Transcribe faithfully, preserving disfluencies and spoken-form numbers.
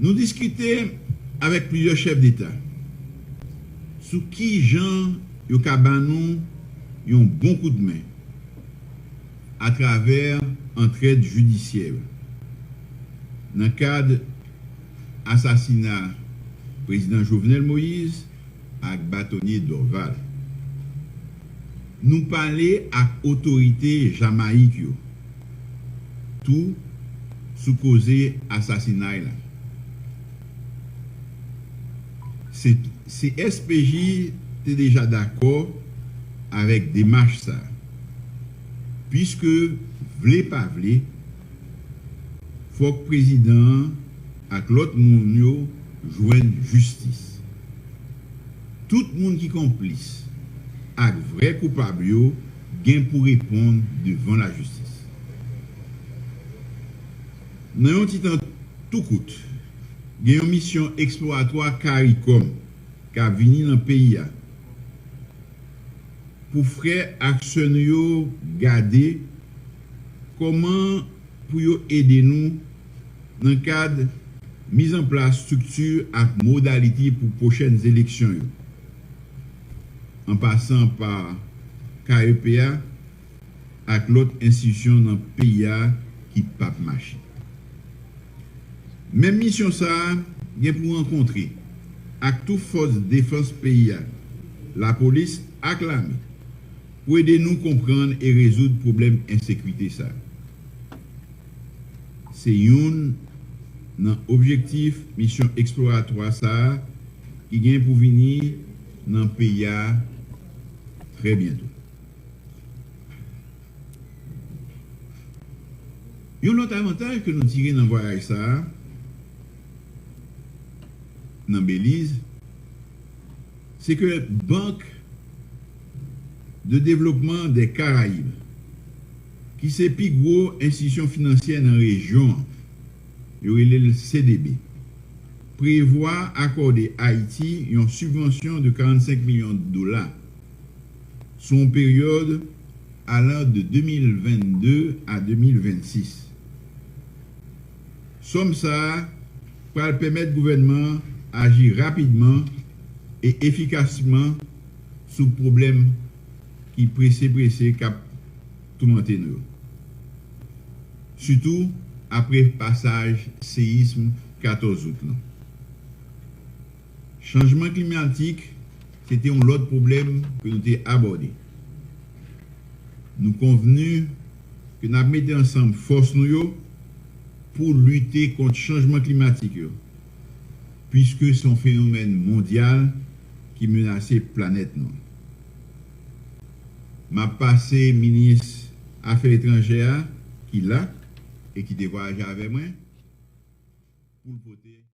Nou diskite avèk plizyè chèf deta sou ki jan yo ka ban nou yon bon kout men atravè antrèd jidisyè nan kad asasina Prezidan Jovenel Moïse ak Batonye Dorval. Nou pale ak otorite Jamayik yo tou sou koze asasinay la. Se, C S P J te deja dakò avèk demach sa a, piske, vle pa vle, fòk prezidan an ak lòt moun yo jwenn jistis. Tout moun ki konplis ak vrè koupab yo gen pou reponn devan lajistis. Nan yon ti tan tou kout, gen yon misyon eksploratwa CARICOM k ap vini nan peyi a pou frè ak sè nou yo gade kòman pou yo ede nou nan kad mizanplas estrikti ak modalite pou pwochèn eleksyon yo, an pasan pa K E P A ak lòt enstitisyon nan peyi a ki p ap mache. Menm misyon sa a gen pou rankontre ak tout fòs defans peyi a, lapolis ak lame, pou ede nou konprann e rezoud pwoblèm ensekirite sa a. Se youn nan objektif misyon eksploratwa sa a ki gen pou vini nan peyi a trè byento. Yon lòt avantaj ke nou tire nan vwayaj sa a nan Beliz, se ke Banque de Développement des Caraïbes, ki se pi gwo enstitisyon finansyè nan rejyon an, yo rele l C D B, prevwa akòde Ayiti yon sibvansyon de karannsenk milyon dola sou yon peryòd alan de de mil vennde a de mil vennsis. Sòm sa a pral pèmèt gouvènman an aji rapidman e efikasman sou pwoblèm ki prese prese k ap toumante nou yo, sitou apre pasaj seyis katòz out lan. Chanjman klimatik se te yon lòt pwoblèm ke nou te abòde. Nou konvni ke n ap mete ansanm fòs nou yo pou lite kont chanjman klimatik yo, piske se yon fenomèn mondyal ki menase planèt nou. M ap pase minis afè etranjè a, ki la e ki te vwayaje avè mwen, pou l pote